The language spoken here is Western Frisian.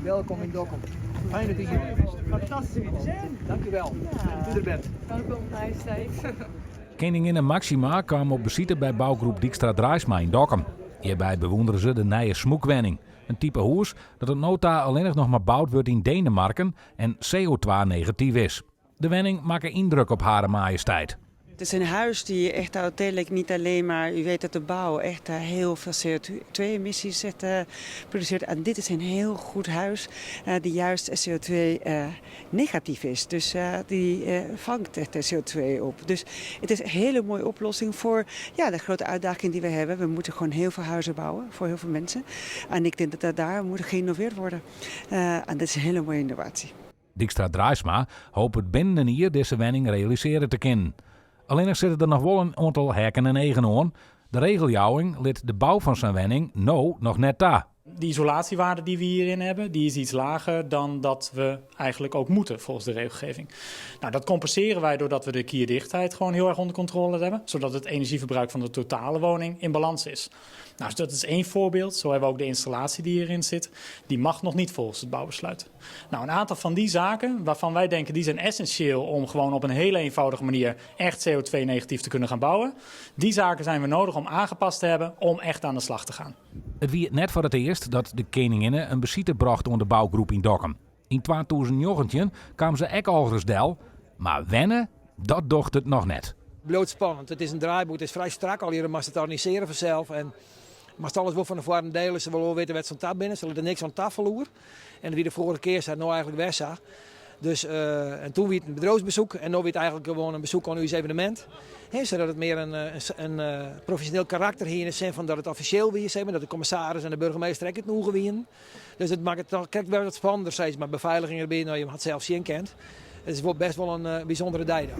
Welkom in Dokkum. Fijn dat u hier bent. Fantastisch om hier te zijn. Dank u wel. Fijn dat u er bent. Welkom, majesteit. Keninginne Máxima kaam op besite by bougroep Dykstra Draaisma yn Dokkum. Hjirby bewûndere se de nije smûkwenning, in type hûs dat oant no ta allinnich noch mar boud wurdt yn Denemarken en CO2-negatyf is. De wenning makke yndruk op Hare Majesteit. Het is een huis die echt uiteindelijk niet alleen maar, u weet dat de bouw echt heel veel CO2-emissies produceert. En dit is een heel goed huis die juist CO2-negatief is. Dus die vangt echt de CO2 op. Dus het is een hele mooie oplossing voor, ja, de grote uitdaging die we hebben. We moeten gewoon heel veel huizen bouwen voor heel veel mensen. En ik denk dat daar moet geïnnoveerd worden. En dat is een hele mooie innovatie. Dykstra Draaisma hopet binnen in jier dizze wenning realisearje te kinnen. Allinnich sitte der noch wol in oantal heakken en eagen oan. De regeljouwing lit de bou fan sa'n wenning no noch net ta. De isolatiewaarde die we hierin hebben, die is iets lager dan dat we eigenlijk ook moeten volgens de regelgeving. Nou, dat compenseren wij doordat we de kierdichtheid gewoon heel erg onder controle hebben, zodat het energieverbruik van de totale woning in balans is. Nou, dus dat is één voorbeeld. Zo hebben we ook de installatie die hierin zit. Die mag nog niet volgens het bouwbesluit. Nou, een aantal van die zaken waarvan wij denken die zijn essentieel om gewoon op een hele eenvoudige manier echt CO2-negatief te kunnen gaan bouwen. Die zaken zijn we nodig om aangepast te hebben om echt aan de slag te gaan. It wie net foar it earst dat de keninginne in besite brocht oan de bougroep yn Dokkum. Yn 2019 kaam se ek alris del, mar wenne, dat docht it noch net. Bliuwt spannend. It is in draaiboek, it is frij strak. Allegearre moatst it organisearje fansels. En moatst alles wol fan tefoaren dele. Se wolle wol witte wêr't se oan ta binne. Se litte niks oan tafel oer. En dat wie de foarige kear sa, no eigentlik wer sa. Dus, en toen wie it in bedriuwsbesoek en no wie it eigentlik gewoan in besoek oan ús evenemint. Hè, sadat it mear in profesjoneel karakter hie yn de sin fan dat it offisjeel wie, sis mar, dat de kommissaris en de burgemeester ek útnûge wienen. Dus it makket it toch krekt wer wat spannender, sis mar, befeiliging derby, no, je hat sels sjen kind. It is wol bêst wol in bysûndere dei dan.